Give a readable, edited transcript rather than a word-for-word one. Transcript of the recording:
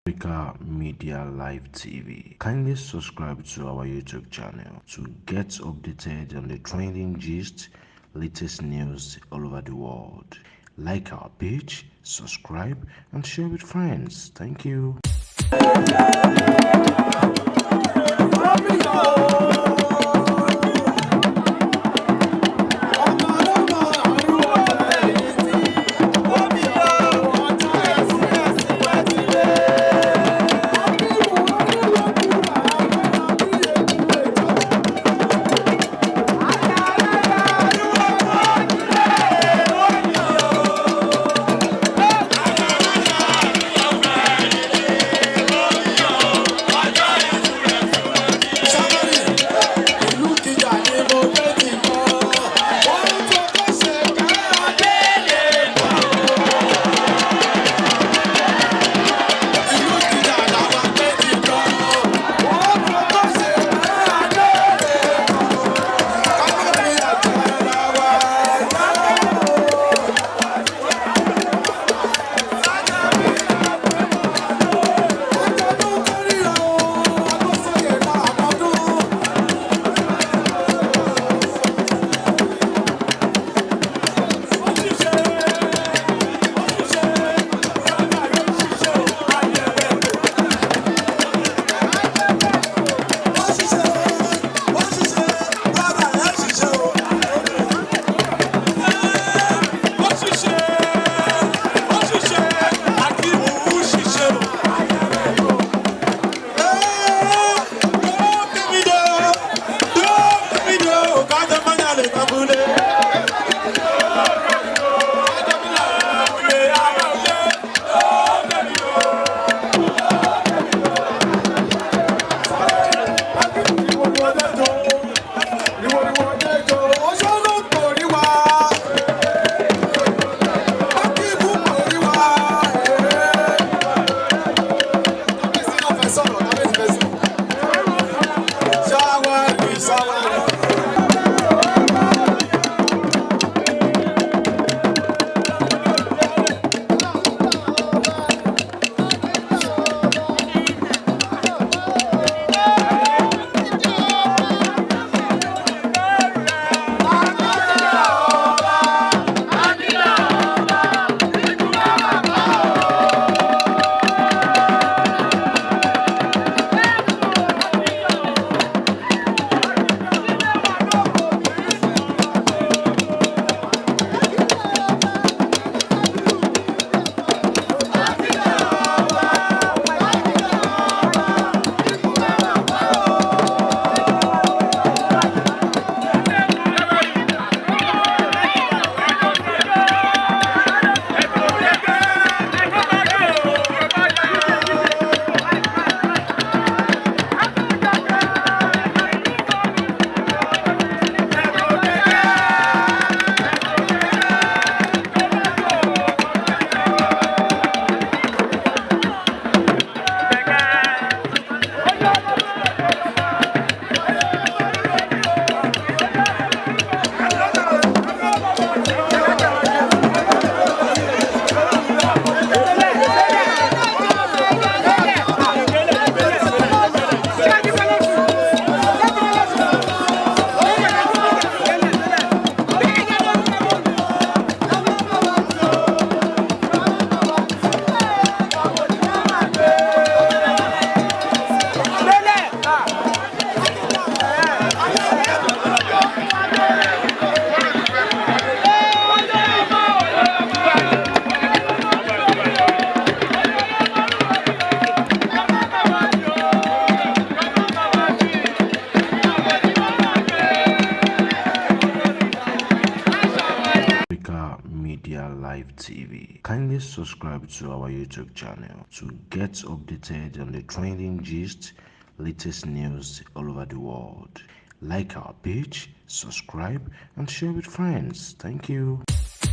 Africa Media Live TV. Kindly subscribe to our YouTube channel to get updated on the trending gist, latest news all over the world. Like our page, subscribe, and share with friends. Thank you. Media Live TV. Kindly subscribe to our YouTube channel to get updated on the trending gist, latest news all over the world. Like our page, subscribe, and share with friends. Thank you.